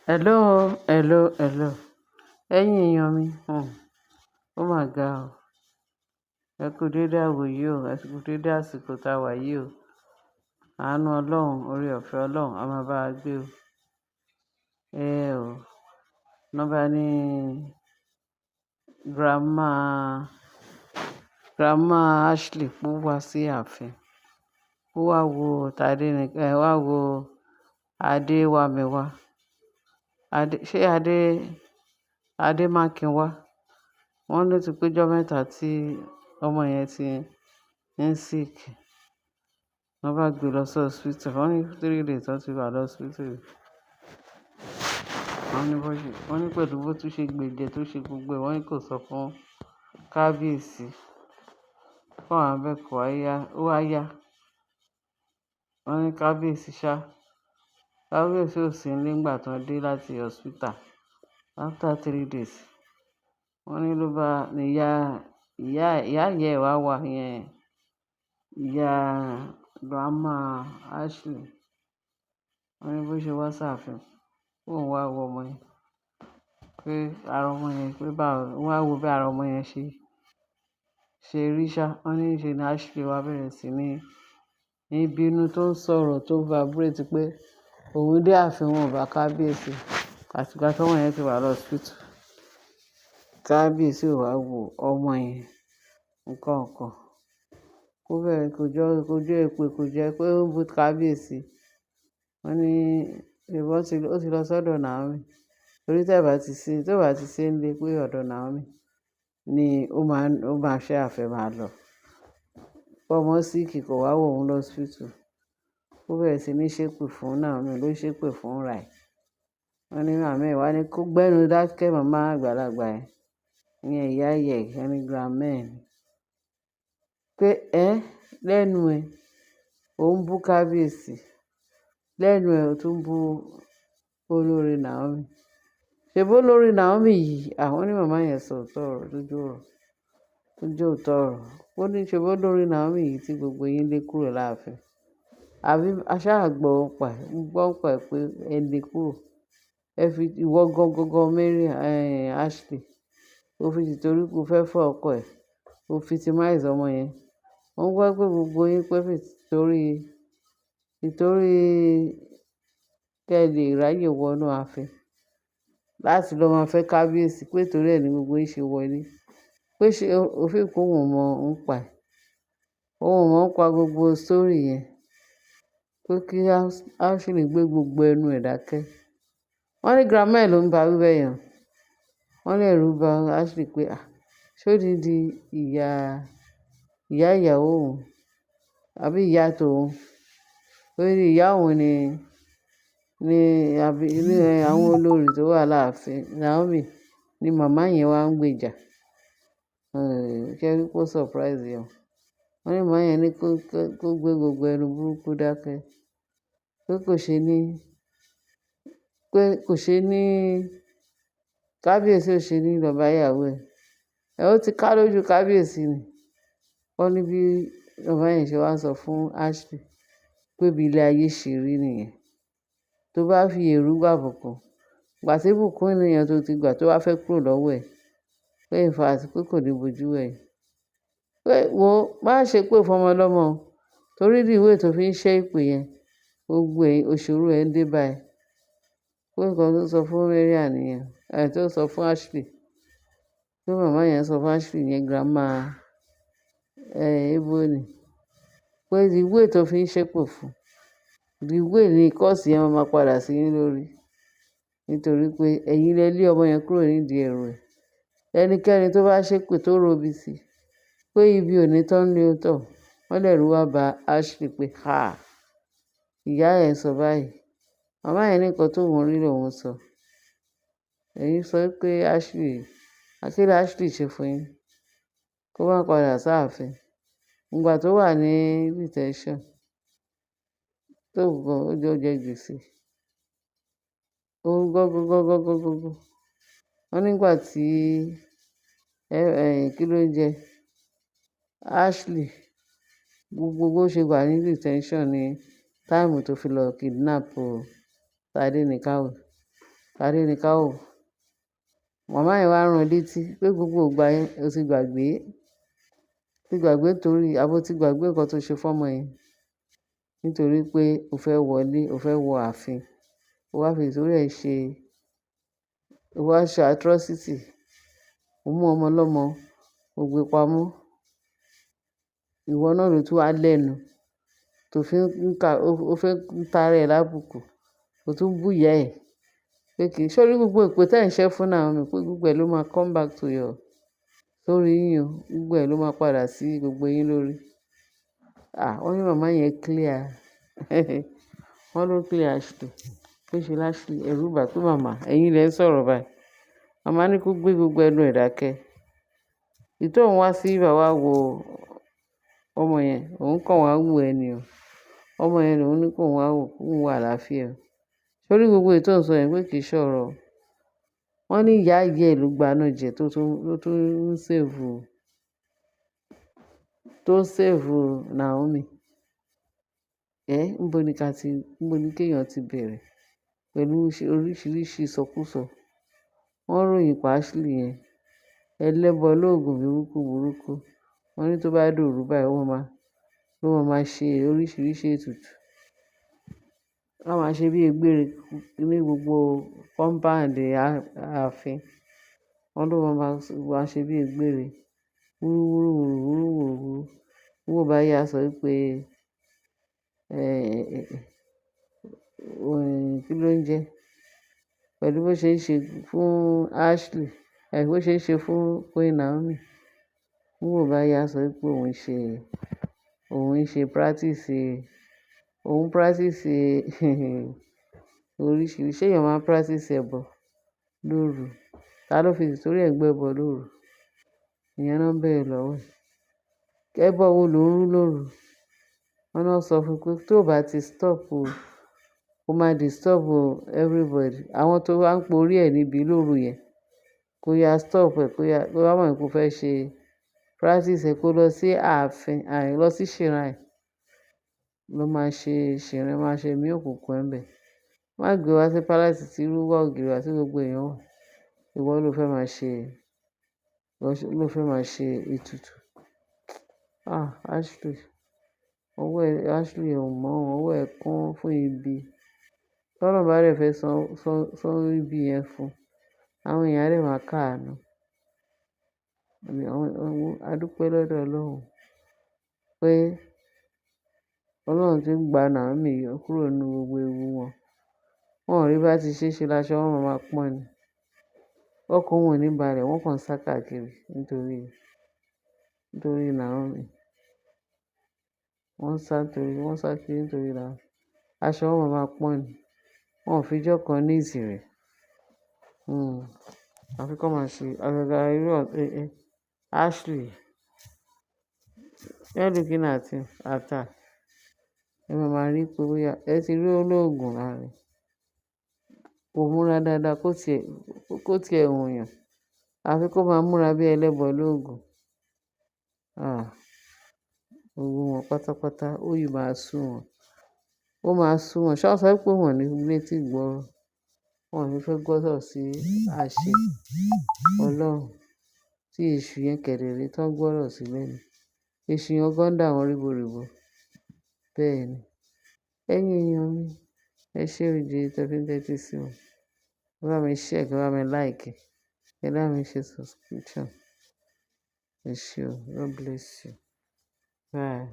Hello, hello, hello. Ẹ̀yin èèyàn mi, ó mà ga o. Ẹ kú dédé àwòyí o, ẹ kú dédé àsìkò tá wà yìí o. Àánú Ọlọ́run, oore ọ̀fẹ́ Ọlọ́run, a máa bá wa gbé o. Ẹ o, nọ́bà ní grandma, grandma Ashley kó wá sí ààfin. Ó wá wo Tádé ní, ẹ wá wo Adé wá mi wá. Adé, ṣé Adé, Adé Mákinwá? Wọ́n ló ti péjọ mẹ́ta tí ọmọ yẹn ti ń sick. Wọ́n bá gbé lọ sí hospital. Wọ́n ní 3 days wọ́n ti wà lọ hospital. Wọ́n ní bó ṣe, wọ́n ní pẹ̀lú bó tún ṣe gbẹ̀jẹ̀ tó ṣe gbogbo ẹ̀, wọ́n ní kò sọ fún kábíyèsí. Fún àwọn abẹ́ kò wá yá, ó wá yá. Wọ́n ní kábíyèsí ṣá. Kábíyèsí ò sí nílé nígbà tí wọ́n dé láti hospital after 3 days. Wọ́n ní ló bá ní ìyá, ìyá, ìyá ìyá ẹ̀ wá wá yẹn, ìyá grandma Ashley. Wọ́n ní bó ṣe wá sáàfin, òun wá wo ọmọ yẹn. Pé ara ọmọ yẹn, pé báwo, ó wá wo bí ara ọmọ yẹn ṣe rí ṣá. Wọ́n ní ṣe ni Ashley wá bẹ̀rẹ̀ sí ní bínú tó ń sọ̀rọ̀ tó ń vibrate pé òun dé ààfin wọn ò bá kábíyèsí. Àti ìgbà tí ọmọ yẹn ti wà lọ hospital. Kábíyèsí ò wá wo ọmọ yẹn nǹkan kan. Ó bẹ̀rẹ̀ kò jọ, kò jẹ́ èpè, kò jẹ́ pé ó ń bú kábíyèsí. Wọ́n ní ìbọn ti, ó ti lọ sọ́dọ̀ Naomi. Torí tí ẹ bá ti sí, tí ó bá ti sí nílé pé ọ̀dọ̀ Naomi ni ó máa ṣe àfẹ́ máa lọ. Ọmọ sick kò wá wo òun lọ hospital. Ó bẹ̀rẹ̀ sí ní ṣépè fún Naomi, ló ń ṣépè fún ra ẹ̀. Wọ́n ní màmá ẹ̀ wá ní kó gbẹ́nu dákẹ́ màmá àgbàlagbà ẹ̀. Ìyẹn ìyá ìyá ẹ̀, wọ́n ní grandma ẹ̀ ni. Pé ẹ́ lẹ́nu ẹ, ò ń bú kábíyèsí. Lẹ́nu ẹ, ò tún bú olórí Naomi. Ṣé bó lórí Naomi yìí? Àwọn ní màmá yẹn sọ òótọ́ ọ̀rọ̀ lójú ọ̀rọ̀, tó jẹ́ òótọ́ ọ̀rọ̀. Ó ní ṣé bó lórí Naomi yìí tí gbogbo yín lé kúrò láàfin. Àbí a ṣá gbọ́ ń pa ẹ̀, gbọ́ ń pa ẹ̀ pé ẹ lé kúrò. Ẹ fi ìwọ gangan Mary, Ashley. Ó fi tìtorí pé ó fẹ́ fẹ́ ọkọ ẹ̀. Ó victimize ọmọ yẹn. Wọ́n gbọ́ pé gbogbo yín pé torí, nítorí kí ẹ lè ráyè wọ inú ààfin láti lọ máa fẹ́ kábíyèsí pé torí ẹ ní gbogbo yín ṣe wọlé. Pé ṣé o feel pé òun ò mọ̀ ń pa ẹ̀. Òun ò mọ̀ ń pa gbogbo story yẹn. Pé kí Ashley gbé gbogbo ẹnu ẹ̀ dákẹ́. Wọ́n ní grandma ẹ̀ ló ń bá wí bẹ́ẹ̀ yẹn. Wọ́n ní ẹ̀rù bà Ashley pé à, ṣé ó di ìyá, ìyá ìyàwó òun àbí ìyá tòun. Ó ní ìyá òun ni àbí ní àwọn olórí tó wà láàfin Naomi ni màmá yẹn wá ń gbèjà. Ṣé ẹ rí pé ó surprise yẹn? Wọ́n ní màmá yẹn ní kó gbé gbogbo ẹnu burúkú dákẹ́. Pé kò ṣe ní, pé kò ṣe ní, kábíyèsí ò ṣe ní lọ bá ìyàwó ẹ̀. Ẹ ó ti ká lójú kábíyèsí ni. Wọ́n ní bí màmá yẹn ṣe wá sọ fún Ashley pé bí ilé ayé ṣe rí nìyẹn. Tó bá fi èrú gbà bùkún, ìgbà tí ìbùkún ènìyàn tó ti gbà tó bá fẹ́ kúrò lọ́wọ́ ẹ̀, pé in fact pé kò ní bojú wẹ̀yìn. Pé wo má ṣe pé fún ọmọ ọlọ́mọ o. Torí the way tó fi ń ṣẹ́ ìpè yẹn, gbogbo ẹ̀, òṣòro ẹ̀ ń dé bá ẹ. Pé nǹkan tó sọ fún Mariam nìyẹn, tó sọ fún Ashley. Pé màmá yẹn sọ fún Ashley yẹn grandma, Ebony. Pé the way tó fi ń ṣépè fún, the way ni curse yẹn máa padà sí yín lórí. Nítorí pé ẹ̀yin lẹ lé ọmọ yẹn kúrò nídìí ẹrù ẹ̀. Ẹnikẹ́ni tó bá ṣépè tó robi sí, pé ibi ò ní tán ní ó tọ̀. Wọ́n lẹ̀rù wá bá Ashley pé ha! Ìyá ẹ̀ sọ báyìí. Màmá yẹn ní nǹkan tó òun rí lòun sọ. Ẹ̀yin sọ pé Ashley, kí ni Ashley ṣe fún yín? Kó má padà sáàfin. Ìgbà tó wà ní detention, tó gan, ó jọ jẹ gbèsè. Òun gangan, gangan, gangan, gangan. Wọ́n nígbà tí, kí ló ń jẹ? Ashley, gbogbo bó ṣe wà ní detention ní time tó fi lọ kidnap Tadenikawo. Tadéníkàwò. Màmá yẹn wá rán létí pé gbogbo ìgbà yẹn o ti gbàgbé, ti gbàgbé torí àbó ti gbàgbé nǹkan tó ṣe fọ́mọ yẹn nítorí pé o fẹ́ wọlé, o fẹ́ wọ ààfin, o wá fi ìtorí ẹ̀ ṣe, o wá ṣe atrocity, o mú ọmọ ọlọ́mọ, o gbé pamọ́. Ìwọ náà ló tún wá lẹ́nu tó fi ń ka, o fẹ́ ń tara ẹ̀ lábùkù, o tún bú ìyá ẹ̀ pé kì í ṣe orí gbogbo èpè tí ẹ̀ ń ṣẹ́ fún Naomi pé gbogbo ẹ̀ ló máa come back to your sórí yín o, gbogbo ẹ̀ ló máa padà sí gbogbo yín lórí. Ah, wọ́n ní màmá yẹn clear. Wọ́n ló clear Ashley. Pé ṣe l'Ashley, ẹ̀rù bà pé màmá, ẹ̀yin lẹ ń sọ̀rọ̀ báyìí. Màmá ní kó gbé gbogbo ẹnu ẹ̀ dákẹ́. Ìyí tó ń wá sí ibà wá wo ọmọ yẹn, òun kàn wá wò ẹ ni o. Ọmọ yẹn lòun ní kó wá wò, kó wò àlàáfíà. Sórí gbogbo èyí tó ń sọ yẹn pé kì í ṣọ̀rọ̀. Wọ́n ní ìyá ìyá ẹ̀ ló gbaná jẹ tó tún ń save, tó ń save Naomi. Ẹ́, níbo ni ká ti, níbo ni kí èèyàn ti bẹ̀rẹ̀ pẹ̀lú oríṣiríṣi ìsọkúsọ. Wọ́n ròyìn pa Ashley yẹn, ẹlẹ́bọ lóògùn burúkú burúkú. Wọ́n ní tó bá dòru báyìí, ó máa, ló máa ṣe oríṣiríṣi ètùtù. Wọ́n máa ṣe bí egbére ní gbogbo compound ààfin. Wọ́n ló máa máa ṣe bí egbére. Wúrú wúrú wúrú wúrú wúrú wúrú. Bó bá yá sọ wípé, ẹ́, kí ló ń jẹ́? Pẹ̀lú bó ṣe ń ṣe fún Ashley, ẹ̀ bó ṣe ń ṣe fún Queen Naomi. Bó bá yá sọ wípé òun ń ṣe practice, òun practice oríṣiríṣi. Ṣé èèyàn máa ń practice ẹbọ lóru? Ta ló fi tìtorí ẹ̀ gbẹ́bọ lóru? Ìyẹn náà ń bẹ̀rẹ̀ lọ́wọ́ ẹ̀. Ẹbọ wo ló ń rú lóru? Wọ́n náà sọ fún pé tó bá ti stop o, ó máa disturb everybody. Àwọn tó wá ń porí ẹ̀ níbí lóru yẹn, kó yá stop ẹ̀, kó yá, kó wá mọ̀ pé ó fẹ́ ṣe practice ẹ̀ kó lọ sí ààfin, àì lọ sí shrine. Lọ máa ṣe shrine, máa ṣe ẹ̀mí òkùnkùn ẹ̀ ńbẹ̀. Má gbé wá sí palace tí irú wà ògiri wà tí gbogbo èèyàn wà. Ìwọ ló fẹ́ máa ṣe, ló fẹ́ máa ṣe ètùtù. Ah, Ashley, ọwọ́ ẹ, Ashley ò mọ̀, ọwọ́ ẹ kún fún ibi. Tọ́lọ́run bá dẹ̀ fẹ́ san, san, san ibi yẹn fún, àwọn èèyàn á dẹ̀ máa káàánú. A dúpẹ́ lọ́dọ̀ Ọlọ́run pé Ọlọ́run tí ń gba Naomi yọ kúrò nínú gbogbo ewu wọn. Wọn ò rí bá ti ṣe ṣe láṣọ wọn máa pọ́n ni. Ọkàn wọn ò ní balẹ̀, wọ́n kàn ń sá káàkiri nítorí Naomi. Wọ́n ń sá torí, wọ́n ń sá kiri nítorí Naomi. Aṣọ wọn máa pọ́n ni. Wọn ò fi ọjọ́ kan ní ìsìnrẹ̀. Àfi kó máa ṣe àgàgà irú Ashley. You're looking at him, at her. Ẹ máa máa rí pé bóyá ẹ ti rí olóògùn lára rẹ̀. Kò múra dáadáa kó tiẹ̀ wùn yàn. Àfi kó máa múra bí ẹlẹ́bọ lóògùn. Ah, gbogbo wọn pátápátá ó yìí máa sú wọn. Ó máa sú wọn. Ṣé wọ́n sọ pé wọ́n ní létí ìgbọ́rọ̀? Wọn ò ní fẹ́ gbọ́rọ̀ sí àṣẹ Ọlọ́run tí èṣù yẹn kẹ̀dẹ̀rẹ́ tán gbọ́rọ̀ sí lẹ́nu. Èṣù yẹn gan dà wọ́n ríboríbo. Bẹ́ẹ̀ ni. Ẹ̀yin èèyàn mi, ẹ ṣé o jàre tí ẹ fi ń tẹ́tí sí wa. Ẹ bá mi share, kí ẹ bá mi like, kí ẹ bá mi ṣe subscription. Ẹ ṣé o. God bless you. Bye.